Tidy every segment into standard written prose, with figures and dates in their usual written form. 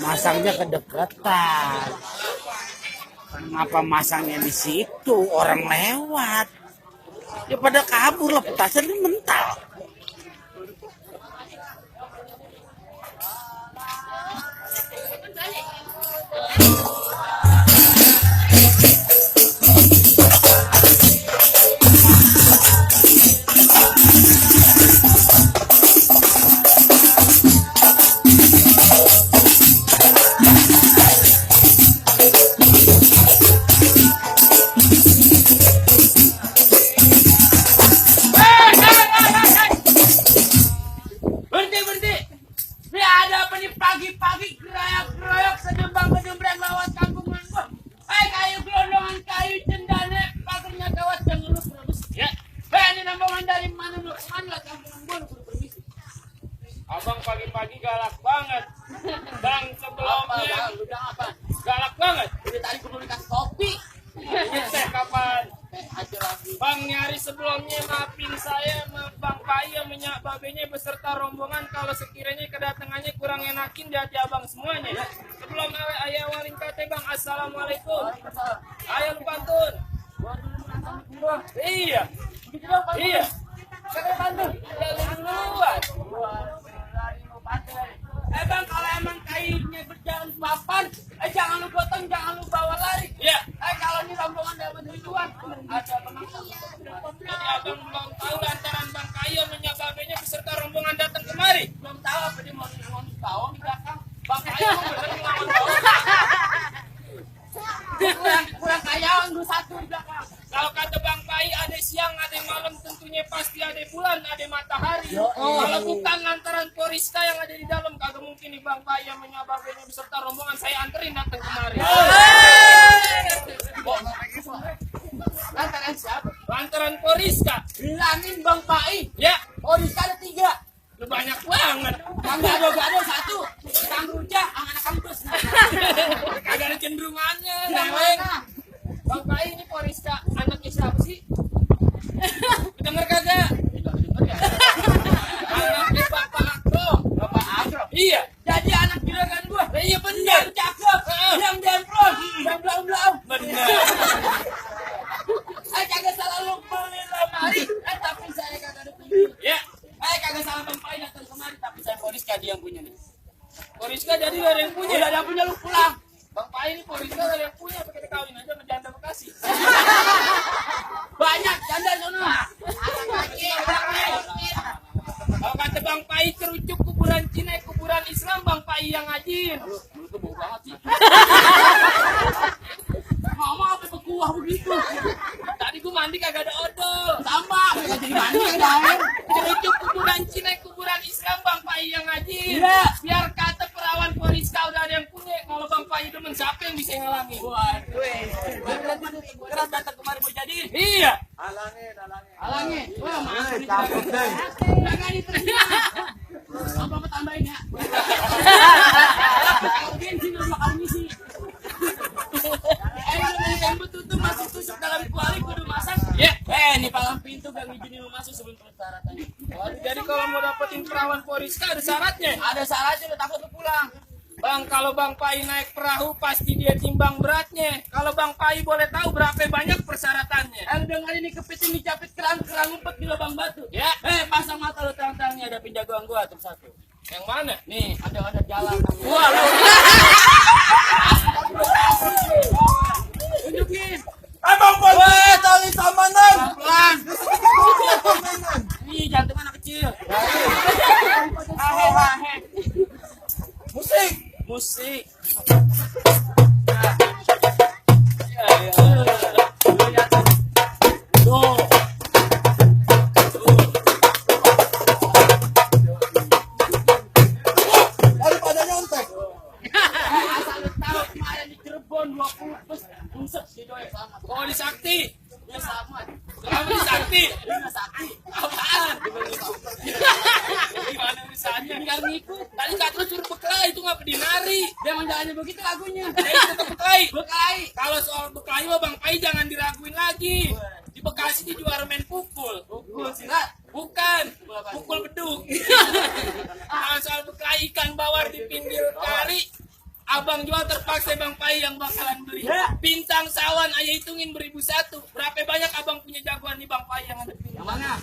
masangnya kedekatan. Kenapa masangnya di situ? Orang lewat. Ya pada kabur lah, petasan ini mental. Pagi-pagi keroyok-keroyok sedembang-sedembrang lewat kampungan gua. Kayu gelondongan, kayu cendana, pagernya gawat dan lu permisi. Ya. Ini rombongan dari mana lu kemana kampungan gua lu permisi. Abang pagi-pagi galak banget. Bang sebelumnya Udah apa? galak banget. Udah tadi gua mau dikasih kopi. Ini teh kapan? Aja lagi. Bang nyari sebelumnya maafin saya, Bang Pai yang minyak babenya beserta rombongan kalau sekiranya kedatangannya kurang enakin di hati abang semuanya. Sebelum ayah waring kate Bang, assalamualaikum. Ayo lu pantun. Iya. Iya. Kata pantun. Ya lu duluan. Bang, kalau emang kayunya berjalan papan, jangan lu gotong, jangan lu bawa lari. Ya. Kalau ini rombongan dapat tujuan, ada penonton. Jadi abang belum tahu lantaran Bang Kayo minyak babenya beserta rombongan datang kemari. Belum tahu apa dia mau bawang di belakang. Bang Kayo mau bener ngelawan bawang. Kurang kayawan gue satu di belakang. Kalau kata Bang Pai, ada siang, ada malam, tentunya pasti ada bulan, ada matahari. Kalau bukan lantaran Poriska yang ada di dalam, kagak mungkin nih Bang Pai yang menyababnya beserta rombongan saya anterin datang kemari. Lantaran siapa? Lantaran Poriska. Bilangin Bang Pai. Ya, Poriska ada 3. lu banyak banget. Kang Gado-Gado 1. Kang Rujak, anak kampus. Kagak ada cenderungannya. Yang Neng. mana? Bang Pai ini Poriska, anaknya siapa sih? Dengar kagak? Anaknya Bapak Agro. Bapak Agro. Iya. Jadi anak juragan gua. Iya benar. Yang cakep, yang demplon, yang belau-belau. Benar. Kagak salah lu beli lemari, tapi saya kagak ada punya. Ya. Kagak salah Bang Pai datang kemari, tapi saya Poriska dia yang punya nih. Poriska jadi gak ada yang punya. Udah ada punya lu pulang. Bang Pai ini Poriska gak ada yang punya. Pakai kita kawin aja sama janda Bekasi. Banyak janda sono. Kalau kata Bang Pai kerucuk kuburan Cina, kuburan Islam, Bang Pai yang ngajin. Lu tuh bau banget sih. Mama apa pekuah begitu? Tadi gua mandi kagak ada odol. Tambah, kagak jadi mandi ada air. Kerucuk kuburan Cina, kuburan Islam, Bang Pai yang ngajin. Iya. Biar kata perawan Poriska udah ada yang punya. Kalau Bang Pai demen siapa yang bisa ngalangin? Waduh, keras datang kemari mau jadi. Iya. Alangin. Wah, masuk di Takut deh. jangan diterima. Apa tambahin ya? Kalau bensin lu bakal ngisi. Yang betul masuk tusuk dalam kuali kudu masak. Ya. Nih palang pintu gak ngizinin lu masuk sebelum persyaratannya. Waduh, jadi kalau mau dapetin perawan Poriska ada syaratnya. Ada syaratnya lu takut lu pulang. Bang, kalau Bang Pai naik perahu pasti dia timbang beratnya. Kalau Bang Pai boleh tahu berapa banyak persyaratannya? Dengan ini kepiting dicapit kerang ngumpet di lubang batu. Ya. Pasang mata lu terang-terang nih ada penjagoan gua tuh satu. Yang mana? Nih, ada jalan. Wah, lu. Tunjukin. Abang Woi, tali samanan. Pelan. Nih, jantung anak kecil. Hahe. Musik. Musik. Tuh. Daripada nyontek. Asal lu tahu kemarin di Cirebon 20 bus buset si doi sama. Oh, di Sakti. Dia sama. Kamu di Sakti. Dia sakit. Apaan? Gimana urusannya? Tinggal ngikut. Tadi nggak terus suruh bekላይ itu ngapa dinari? Dia emang jalannya begitu lagunya. Tetap bekላይ. Bekai. Kalau soal bekላይ mah Bang Pai jangan diraguin lagi. Di Bekasi di juara main pukul. Pukul silat. Bukan, pukul beduk. Kalau soal bekላይ ikan bawar di pinggir kali, Abang jual terpaksa Bang Pai yang bakalan beli. Bintang sawan ayah hitungin beribu satu. Berapa banyak abang punya jagoan nih Bang Pai yang ada pilih? Yang mana?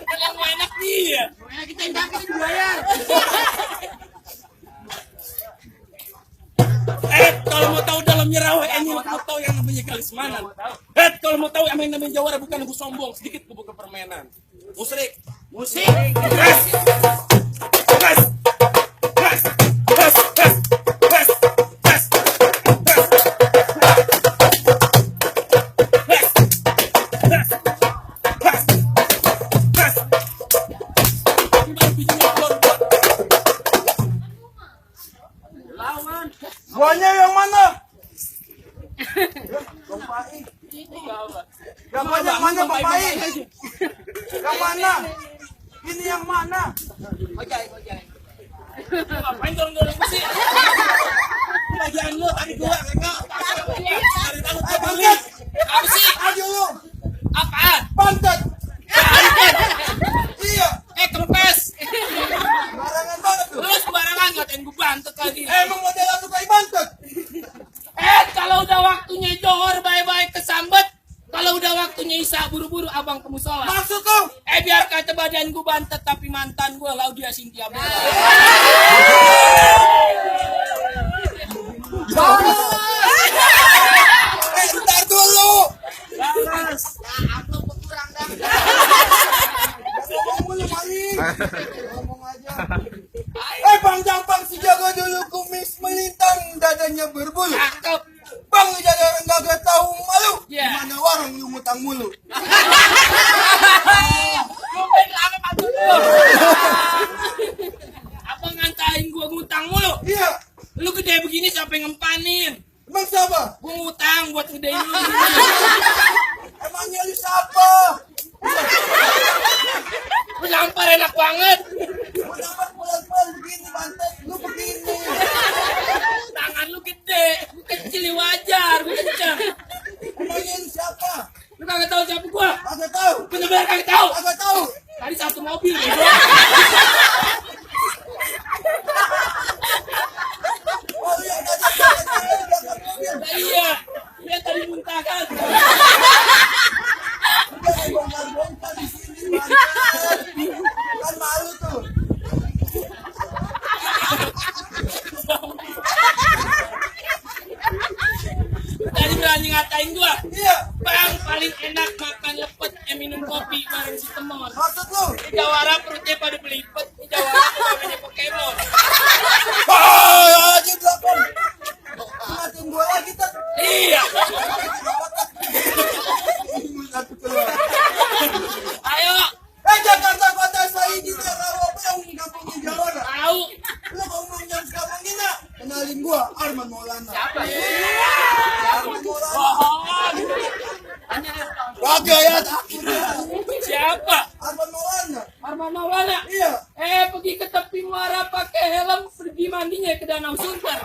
Yang mau enak dia. Pokoknya kita yang dapat dibayar. Kalau mau tahu dalamnya rawa ini, mau tahu yang namanya Kalismanan. Kalau mau tahu yang namanya Jawara bukan aku sombong, sedikit aku buka permainan. Musrik, Musik. gas, gas, gas, gas, gas, gas, gas, gas, gas, gas, gas. Baru bijinya keluar buat. Lawan. Buahnya yang mana? Yang banyak mana Bang Pai? Yang mana? Ini yang mana? Ngapain dorong-dorong aku sih? Bagian lu tadi gua enggak. Dari tahu gua beli. Apa sih? Ayo lu, Apaan? pantat. Iya, Kempes. barangan banget tuh. Lu sembarangan ngatain gue bantet lagi. Emang model aku kayak pantat. Kalau udah waktunya johor bye-bye kesambet. Kalau udah waktunya isya buru-buru abang ke musola. Maksud kau? Biar kata badan gue bantet tapi mantan gue Laudia Cynthia Bella. Ntar dulu. Ngomong mulu maling. Ngomong aja. Bang Jampang si jago dulu kumis melintang dadanya berbulu. Cakep. Bang lu jaga enggak tahu malu. Iya. Mana warung lu ngutang mulu. Gue pengen lama pantun lu. Abang ngantain gue ngutang mulu. Iya. Lu gede begini sampai ngempanin. Emang siapa? Gue ngutang buat gedein lu. Emangnya lu siapa? Lu nampar enak banget. Mau dapat bulan-bulan begini pantat lu begini. Tangan lu gede. Gue kecil wajar. Gue kencang. Emangnya lu siapa? Lu kagak tahu siapa gue? Agak tahu. Bener-bener kagak tahu. Agak tahu. Tadi satu mobil. Oh iya tadi di belakang mobil. Nah, iya. Dia tadi muntahkan. Udah bongkar-bongkar di sini pantat. Kan malu tuh. Tadi berani ngatain gua. Iya. Bang paling enak makan lepet minum kopi bareng si Temon. Maksud lu? Jawara perutnya pada belipet. Jawara namanya Pokemon. Oh, aja belakang. Ngatin gua lagi tak. Iya. Satu keluar. Ayo. Jakarta kota saya ini rawa yang kampungnya Jawara. Tahu. Lu ngomong yang kampung ini, kenalin gua Arman Maulana. Siapa ya? Arman Maulana. Bohong. Kagak ya, takut ya. Siapa? Arman Maulana. Arman Maulana. Iya. Pergi ke tepi muara pakai helm, pergi mandinya ke Danau Sunter.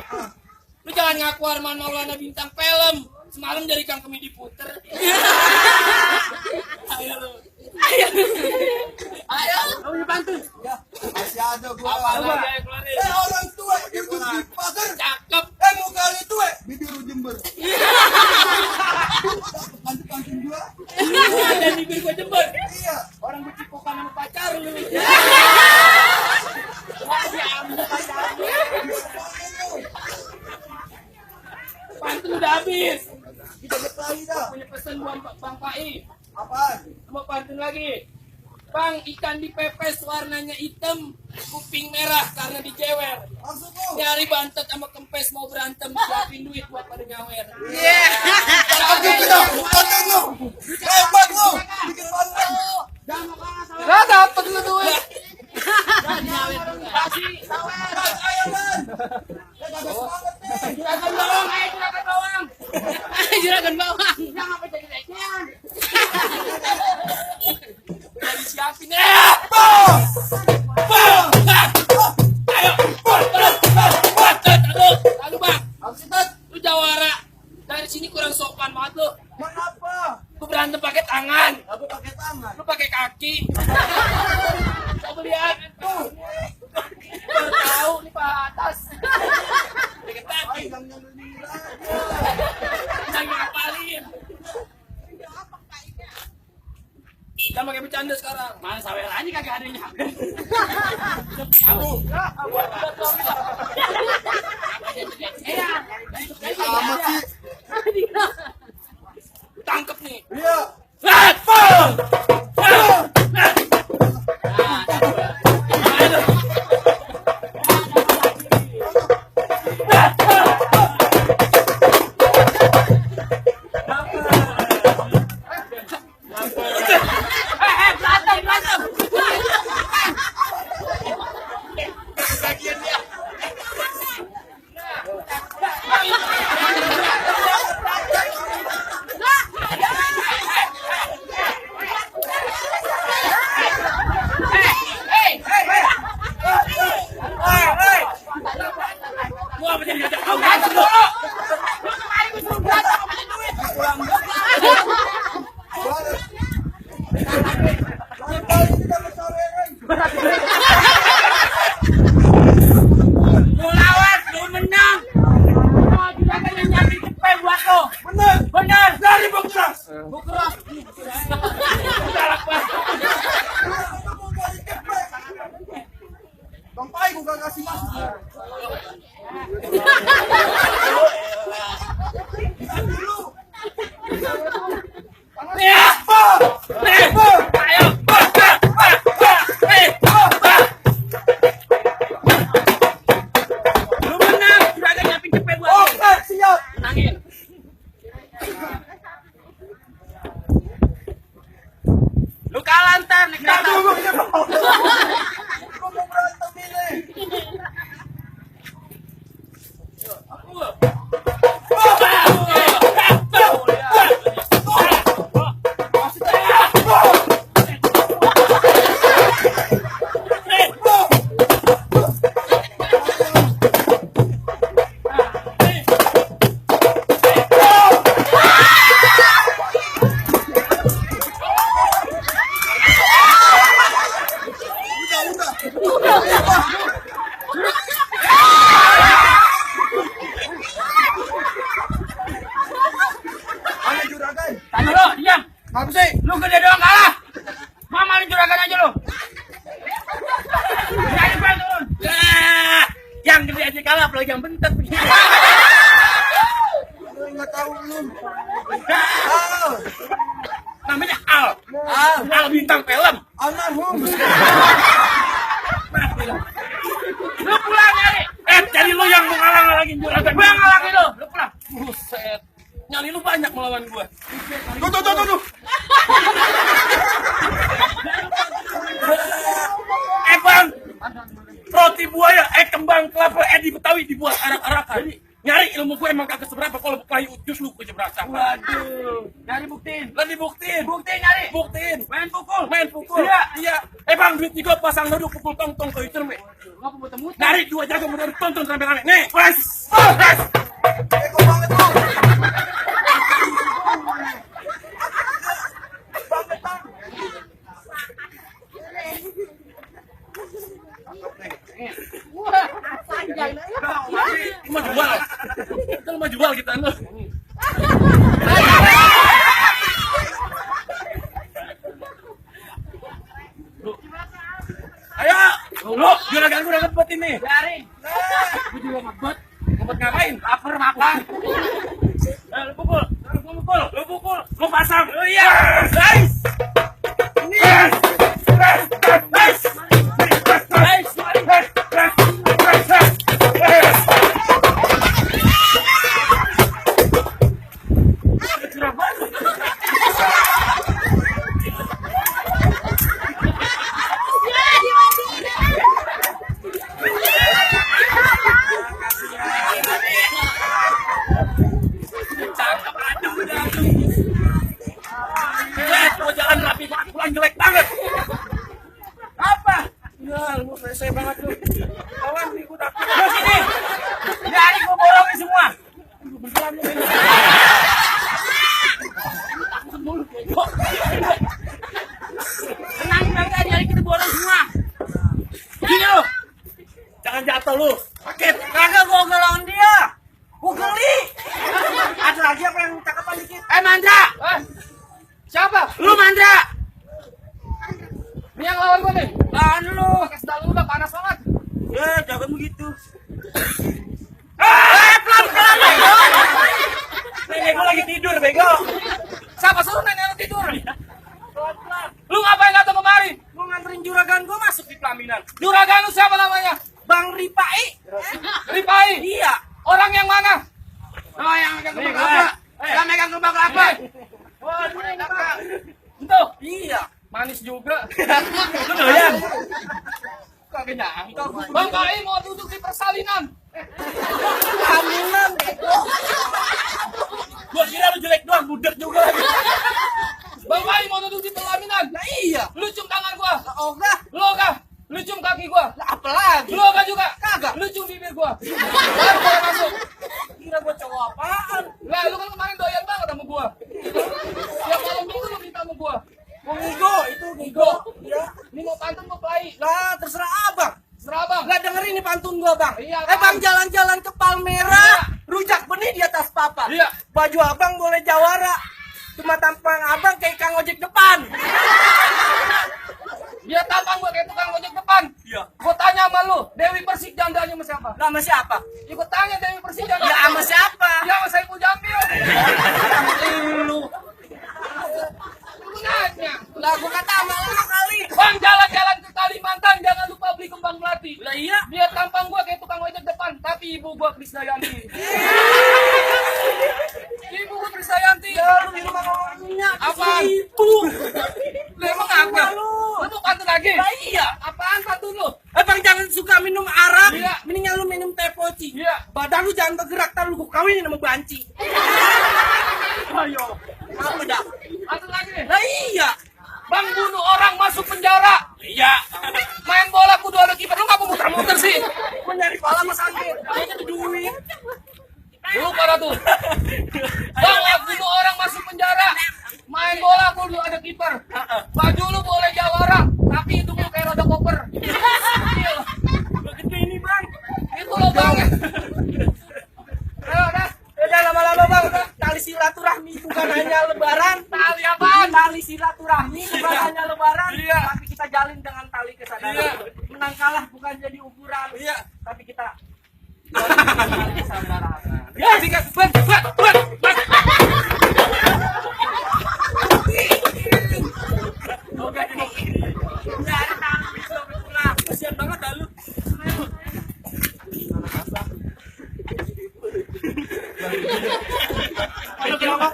Lu jangan ngaku Arman Maulana bintang film. Semalam dari Kang Kemi diputer. Ayo lu. Ayo. Kamu mau pantun? Ya, masih ada gua. Apa lagi ayo keluarin. Orang tua duduk di pagar. Cakep. Muka lu tua bibir jember. Kantin gua. Dan bibir gua jember. Iya. Orang gue cipokan sama pacar lu. Pantun udah habis. Kita lagi dah. Punya pesan buat Bang Pai. Apaan? Mau pantun lagi. Bang, ikan dipepes warnanya hitam, kuping merah karena dijewer. Maksud lu? Nyari bantet sama kempes mau berantem, siapin duit buat pada nyawer. Oke, kita konten lu. Hebat lu. Bikin konten. Lah dapat lu duit. Ayo, Man. Ya kagak semangat nih. Juragan bawang, ayo juragan bawang. Juragan bawang. Jangan apa jadi lekean. Udah disiapin ya. Bang! Ayo, bantet, lalu bang. Maksudnya Lu jawara. Dari sini kurang sopan banget lu. kenapa? Lu berantem pakai tangan. Aku pakai tangan. Lu pakai kaki. Amat sih. Tangkep nih. Iya. Gua apa jadi ngajak kau berantem dulu? Lu lawan, lu menang. Semua juragan yang nyiapin cepet buat lo. Bener. Dari Bukras. Bukras. Galak banget. Bang Pai gua gak kasih masuk. Lu menang, juragan nyiapin cepet buat lo. Oke, siap. Menangin. Lu kalah ntar nih Nah, kereta. tunggu, ya, Bang. Gua mau berantem ini. Mana juragan? Tanya lo, diam. Apa sih? Lu gede doang kalah. Mama lu juragan aja lu. Jadi bang turun. Yang gede aja kalah, apalagi yang bentet. Gua nggak tahu belum. Ah, Namanya Al. Al bintang film. almarhum. Lu pulang nyari. Jadi lu yang mau ngalang-ngalangin juragan. Gue yang ngalangin lu. Lu pulang. Buset. Nyali lu banyak melawan gua. Tuh. Bang, roti buaya, kembang kelapa, di Betawi dibuat arak-arakan. Nyari ilmu gue emang kagak seberapa. Kalau Betawi ucus lu gue seberapa. Waduh. Nyari buktiin. Lah dibuktiin. Buktiin nyari. Buktiin. Main pukul. Main pukul. Iya. Bang, duit nih gue pasang duduk pukul tong-tong ke itu, me. Ngapa muter-muter? Nyari 2 jago bener tonton rame-rame. Nih, wes. Eko banget tuh. Mau jual. Kita mau jual kita lu. Ayo, lu juragan gue udah ngebet ini. Biarin. Gue juga ngebet. Ngebet ngapain? Lapar makan. Lu pukul. Lu pukul. Lu pasang. Oh iya. Guys. Yes. Guys. Mau jalan rapi banget, pulang jelek banget. Apa? Ya, lu rese banget lu. Kawan nih, gue takut. Lu sini. Nyari gua bolongin semua. Beneran lu. Tenang jaga, nyari kita bolong semua. Gini lu. Jangan jatuh lu. Sakit. Kagak gua ngelawan dia. Gua geli. Ada lagi apa yang cakapan dikit? Mandra. Siapa? Lu Mandra. Ini yang lawan gue nih. Lawan lu. Pakai sendal lu udah panas banget. dong begitu. Pelan-pelan, bego. Nenek gue lagi tidur, bego. Siapa suruh nenek lu tidur? Lu ngapain datang kemari? Mau nganterin juragan gue masuk di pelaminan. Juragan lu siapa namanya? Bang Ripai. Ripai? Iya. Orang yang mana? Oh, yang megang kembang kelapa. Yang megang kembang kelapa. Itu? Iya. Manis juga. Lu doyan? Kagak nyangka. Bang Pai mau duduk di persalinan. Pelaminan, bego. Gua kira lu jelek doang, budak juga lagi. Bang Pai mau duduk di pelaminan. Nah iya. Lu cium tangan gua. Ogah. Lu ogah. Lu cium kaki gua. Lah apa lagi? Lu ogah juga. Kagak. Lu cium bibir gua. Baru boleh masuk. Kira gua cowok apaan? Lah lu kan kemarin doyan banget sama gua. Tiap malam minggu lu minta sama gua. Mau ngigo, itu ngigo. Ya. Ini mau pantun mau play. Lah terserah abang. Serah bang. Lah dengerin nih pantun gua bang. Iya, Bang Bang. jalan-jalan ke Palmera, rujak benih di atas papan. Iya. Baju abang boleh jawara, cuma tampang abang kayak kang ojek depan. Dia tampang gua kayak tukang ojek depan. Iya. Gua tanya sama lu, Dewi Persik jandanya sama siapa? Lah sama siapa? Ya gua tanya Dewi Persik janda. Ya sama siapa? Ya sama Saiful Jamil. Lu. Lu nanya. Lah gua kata sama lu kali. Bang jalan-jalan ke Kalimantan jangan lupa beli kembang melati. Lah iya. Dia tampang gua kayak tukang ojek depan, tapi ibu gua Krisdayanti. Ibu gua Krisdayanti. Ya lu minum ngomongnya. Apaan? Itu. Lu emang apa? Lu. Lu mau pantun lagi? Lah iya. Apaan pantun lu? Bang jangan suka minum arak. Iya. Mendingan lu minum teh poci. Iya. Badan lu jangan bergerak, tar lu gua kawinin sama banci. Ayo. Apa dah? Pantun lagi nih. Lah iya. Bang bunuh orang masuk penjara. Iya. Main bola kudu ada kiper. Lu nggak mau muter-muter sih? Gua nyari pala mas Angger. Kayaknya ada duit. Lu pada tuh. Bang bunuh orang masuk penjara. Main bola kudu ada kiper. Baju lu boleh jawara, tapi itu lu kayak roda koper. Gua gede ini bang. Itu lo bang. Ayo dah. Udah lama-lama bang. Tali silaturahmi bukan hanya lebaran. Tali apaan? Tali silaturahmi bukan hanya lebaran. Iya. Tapi kita jalin dengan tali kesadaran. Iya. Menang kalah bukan jadi ukuran. Iya. Tapi kita jalin dengan tali kesadaran. Ya, sikat. Buat. Oke ini. Dari tangan bisa pulang. Kasian banget dah lu. Ayo kenapa?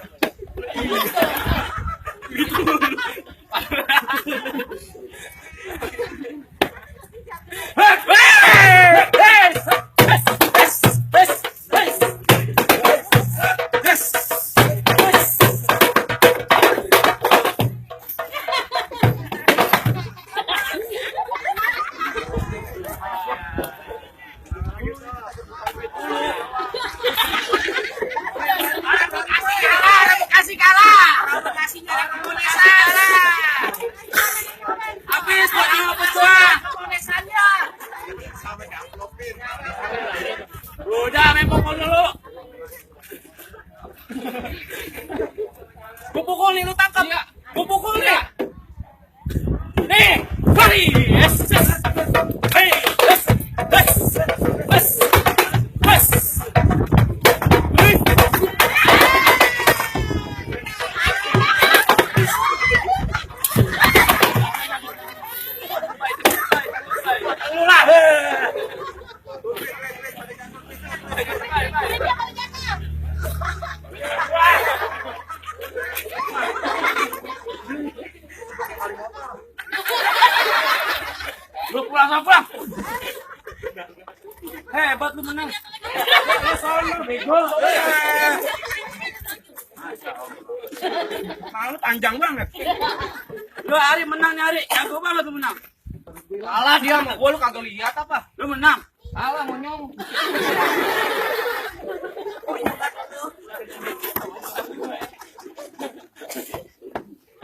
Bekasi kalah. Bekasi kalah. Habis buat apa semua? Konesannya. Udah main pukul dulu. Gua pukul nih, lu tangkap. Iya. Gua pukul nih. Nih, mari. Yes. Hey, yes. Yes. Yes. Yes. Hey. Lu lah. Lu pulang. Hebat lu menang. Lu sono bego. Malu panjang banget. Lu hari menang nyari, jago banget lu menang. Kalah dia sama gua, lu kagak lihat apa? Lu menang. Kalah monyong.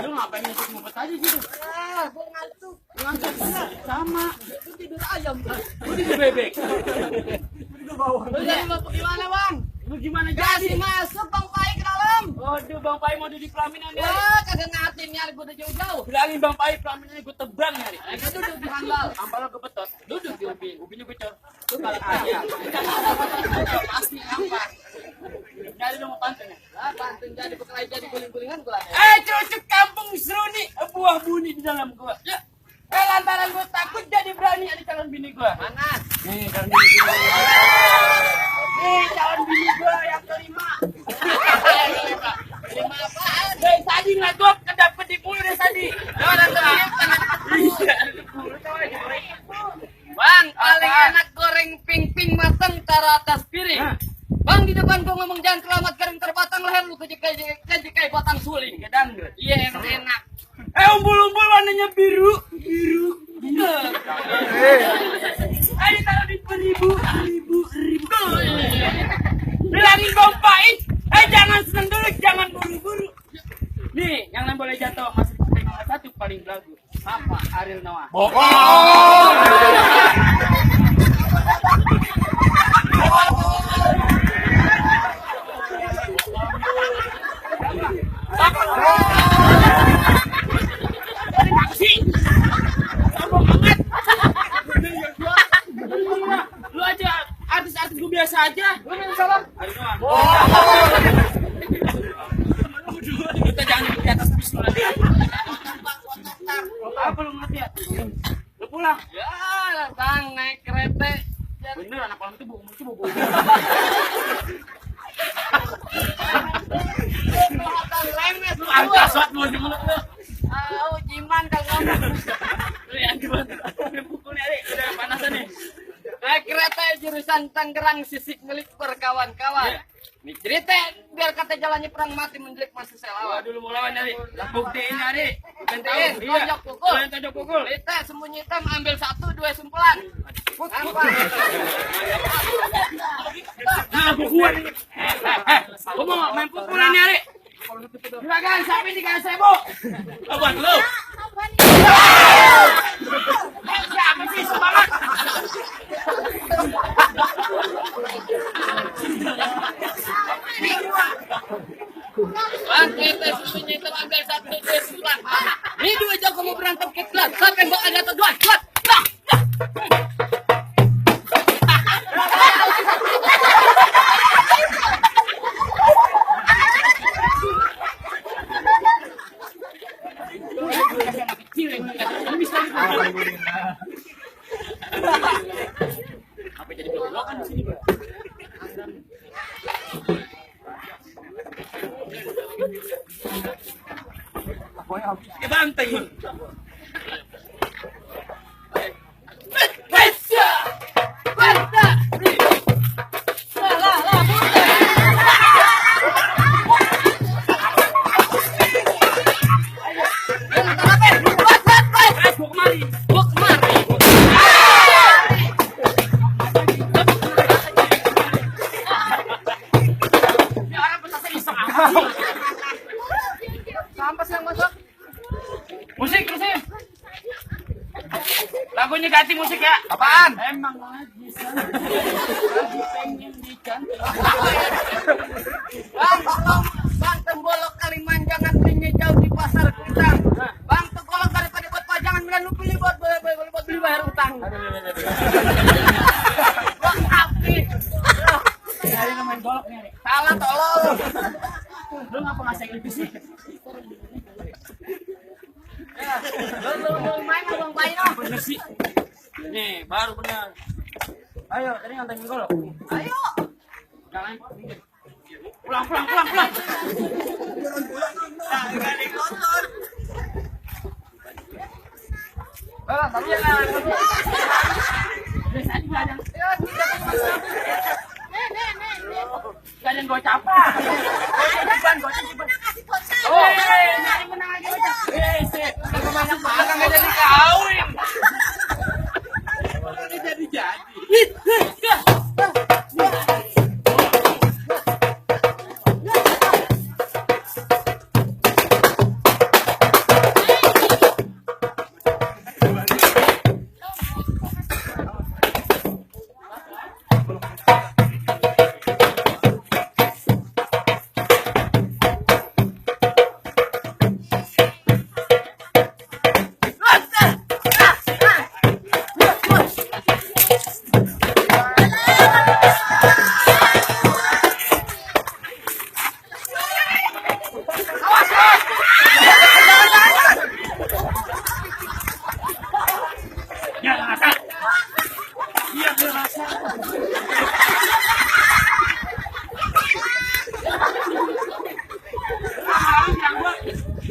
Lu ngapain ngumpet aja gitu? Gua ngantuk. Ngantuk sama. Gua tidur ayam. Lu di bebek. Lu jadi mau gimana, Bang? Lu gimana Kasih jadi? masuk Bang Pai ke dalam. Waduh, Bang Pai mau di pelaminan ya? Wah, kagak ngatin nyari gue udah jauh-jauh. Bilangin Bang Pai pelaminannya gue tebrang nyari. Ayo duduk di handal. Ampal gue betot. Duduk di ubinya gue cor. Lu kalah aja. Pasti ampar. Nyari dong pantunnya. Lah, pantun jadi bekal jadi guling-gulingan gue lah. Cucuk kampung seru nih. Buah buni di dalam gua. Ya. Lantaran gue takut jadi berani ada calon bini gua. Mana? Nih calon bini gua. Nih calon bini gua yang kelima. Lima apaan? Tadi ngagok kedapet di mulu deh tadi. Iya. Bang, paling enak goreng ping-ping mateng taruh atas piring. Bang, di depan gua ngomong jangan keramat kering terbatang leher lu kejikai batang suling. Gedang gue. Iya, enak. Umbul-umbul warnanya biru. Ayo taruh di ribu. Bilangin Bang Pai, jangan seneng dulu, jangan buru-buru. Nih, yang boleh jatuh masih pakai nomor 1 paling belagu. Apa? Ariel Noah. Lu aja artis-artis gue biasa aja. Lu yang salah. Kita jangan di atas bis lu lagi. Apa lu ngerti ya? Lu pulang. Ya, Bang, naik kereta. Bener anak malam itu bohong. Lemes lu. Angkasat lu di mulut lu. Jiman kagak ngomong. Lu yang gimana? Lu pukulnya nih, udah panasan nih. Naik kereta jurusan Tangerang Sisik milik berkawan-kawan. Nih cerita biar kata jalannya perang mati menjelik masih saya lawan. Dulu mau lawan nyari. Buktiin nyari. Gantiin, Iya. tonjok pukul. Lu yang tonjok pukul. Cerita sembunyi hitam ambil 1 2 sumpulan. Apa? Nah, pukulan ini. Gua mau main pukulan nyari. Juragan, siapa ini kan saya, Bu? Abang lu. Siapa sih semangat? Bang, kita sembunyi hitam ambil 1 2 sumpulan. Ini 2 jago mau berantem kitlat. Sampai gua ada atau 2. Kuat. Apa jadi blokan di sini, Bang? Ya bantai. Gua kemari. Sampai yang masuk. Musik terusin. Lagunya ganti musik ya. Apaan? Emang lagi pengen dicantik. Bang, tembolok Kalimanjangan belinya jauh di pasar Kutang. Bang, tegolok daripada buat pajangan bilang lu pilih buat beli bayar utang. Bang, api. Nyari main golok nyari. Salah tolong. Lu ngapa ngasih lebih sih? Lu main Bang Paino. Bener sih. Nih, baru bener. Ayo, tadi ngantengin golok. Ayo. Jangan. Pulang. Tapi jangan. Biasa aja ada. Gak ada yang gue capa. Gue cipan. Oh, nyari menang aja aja. Sip. Kalau banyak makan gak jadi kawin. Jadi.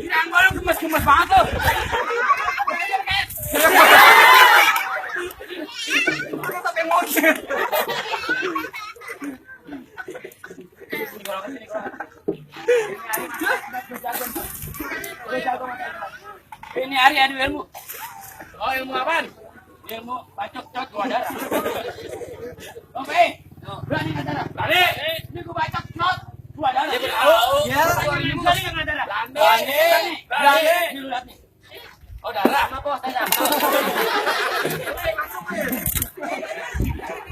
Yang gua gemes-gemes banget tuh. Ini hari adu ilmu. Oh, ilmu apaan? Ilmu bacok cot gua darah. Oke. Berani nggak darah? Berani. Ini gua bacok cot gua darah. Ya, ilmu kali nggak darah. Berani. Berani. Lu lihat nih. Oh, darah. Sama bos, darah.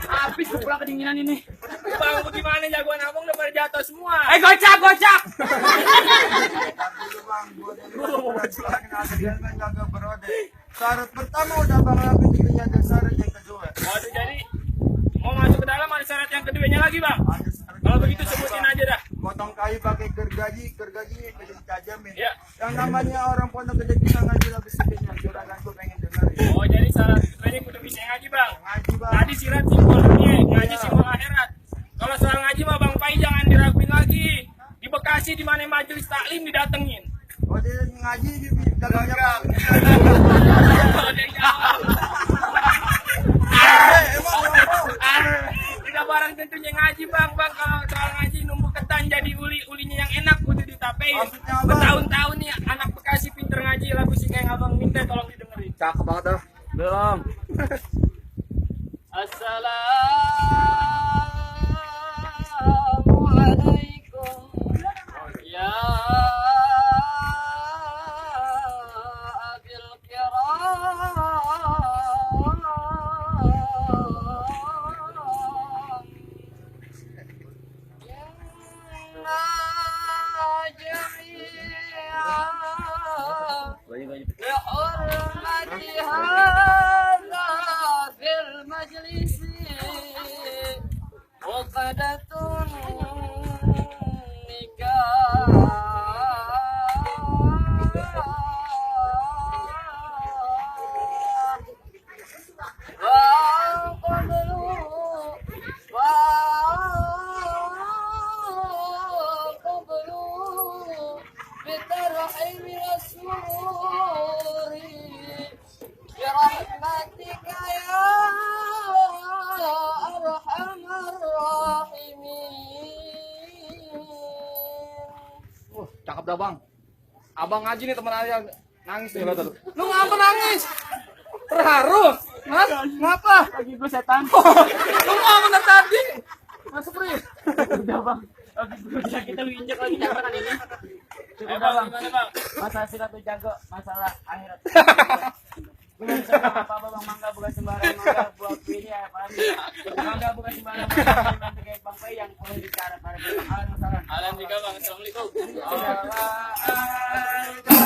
Habis gua pulang kedinginan ini. Bang, bagaimana jagoan abang udah pada jatuh semua? Gocap, gocap. Jaga berode. Syarat pertama udah bang Rapi dirinya ada syarat yang kedua. Waduh, jadi mau masuk ke dalam ada syarat yang keduanya lagi, Bang. Ada syarat Kalau kedua, begitu Bang. sebutin aja dah. Potong kayu pakai gergaji jadi tajam ya. Ya. Yang namanya orang pondok gede bisa ngaji lebih sedihnya. Juragan gue pengen dengerin. Oh, jadi syarat keduanya udah bisa ngaji, Bang. Ngaji bang. Tadi sirat simbol dunia, ngaji simbol akhirat. Kalau soal ngaji mah Bang Pai jangan diraguin lagi. Di Bekasi di mana majelis taklim didatengin. Oh dia ngaji di dagangnya bang. Tidak barang tentunya ngaji Bang. Kalau soal ngaji numbuh ketan jadi ulinya yang enak kudu ditapein. Maksudnya apa? Bertahun-tahun nih anak Bekasi pinter ngaji, lagu sih kayak abang minta tolong didengerin. Cakep banget dah. Belum. Assalamualaikum ya abil kiram inna jami'a bihurmati hadha fil majlisi waqadatun nikah wa qablu wa qablu bitarhim rasuluri birahmatika ya arhamar rahimin. Cakep dah bang. Abang ngaji nih teman ayah nangis nih. Lu ngapa nangis? Terharu? Hah? Ngapa? Lagi gue setan. Lu ngapa dari tadi? Masuk Pri. Udah Bang. Lagi gue bisa kita lu injek lagi jangan ini. Ayo Bang, gimana Bang? Masalah silat lu jago, masalah akhirat. Bukan bisa apa-apa Bang, mangga bukan sembarang mangga buat ini ya apalagi. Mangga bukan sembarang mangga nanti kayak Bang Pai yang boleh bicara pada masalah. Alhamdulillah Bang, assalamualaikum. Alhamdulillah.